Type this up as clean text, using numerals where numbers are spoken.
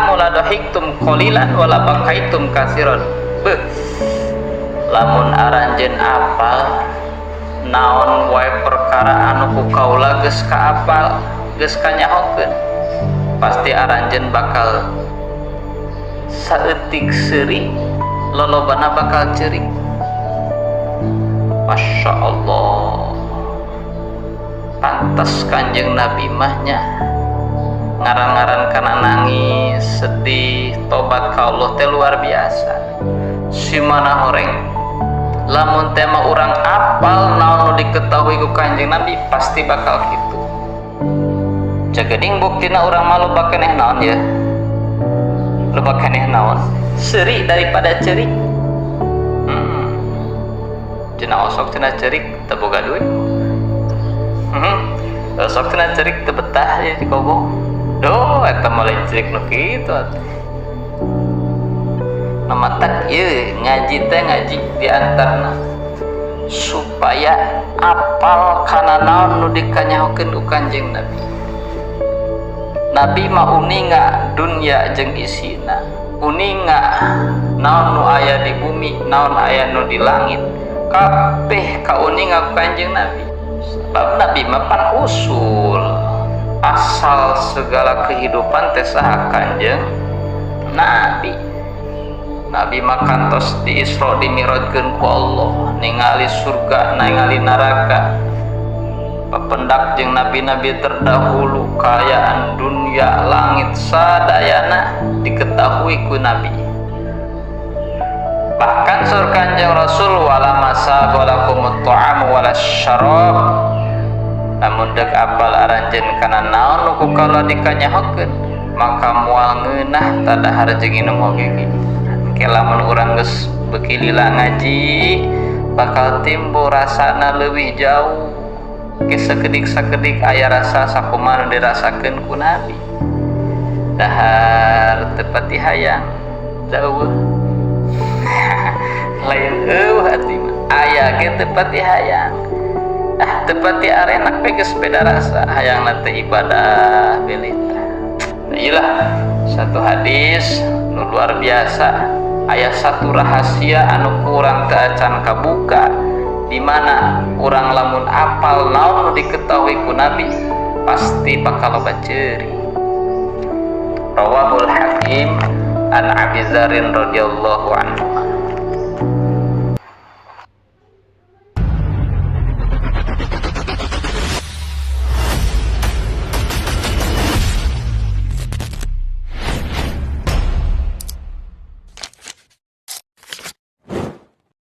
Ta'lamu la dhahiktum qalilan wa la bakaitum katsiran. Beuh, lamun aranjeun apal naon wae perkara anu ku kaula geus kaapal, geus kanyahokeun, pasti aranjeun bakal saeutik seuri, lolobana bakal ceurik. Masya Allah, pantas Kanjeng Nabi mah nya ngaran-ngaran kana nangis sedih tobat ka Allah teh luar biasa. Simana horeng lamun tema urang apal naon nu diketahui ku Kanjeng Nabi, pasti bakal kitu. Jageding buktina urang mah loba keneh naon ya, loba keneh naon, seuri daripada ceurik. Cenah osok cenah ceurik teu boga duit. Osok cenah ceurik teu betah di kobong. Duh, eta mah lain ceurik nu kitu atuh. Nu matak ieu ngaji teh ngaji di antarna supaya apal kana naon nu dikanyahokeun ku Kanjeng Nabi. Nabi mah uninga dunya jeung isina, uninga naon nu aya di bumi, naon aya nu di langit, kabeh kauninga ku Kanjeng Nabi. Sebab Nabi mah pan usul asal segala kehidupan teh saha? Kanjeng Nabi. Nabi mah kantos di Isra di Mi'rajkeun ku Allah, ningali surga, ningali neraka, papendak jeung nabi-nabi terdahulu, kaayaan dunia, langit, sadayana diketahui ku Nabi. Bahkan sur Kanjeng Rasul, wala masa walakumut ta'am wala syarab, lamun dek apal aranjeun kana naon nu ku kaula dikanyahokeun, maka moal ngeunah tadahar jeung inum oge. Engke lamun urang geus beuki lila ngaji, bakal timbul rasana leuwih jauh ke sakedik-sakedik aya rasa sakumaha nu dirasakeun ku Nabi. Dahar teu pati hayang jauh, lain eueuh atuh mah aya ge teu pati hayang, ah, teu pati arenak we, geus beda rasa, hayangna teh ibadah bilih tah. Nah, iyalah satu hadis nu luar biasa, aya satu rahasia anu kurang teu acan kabuka, di mana urang lamun apal naon nu diketahui ku Nabi pasti bakal loba ceuri. Rawahul Hakim an Abi Dzarrin radhiyallahu anhu.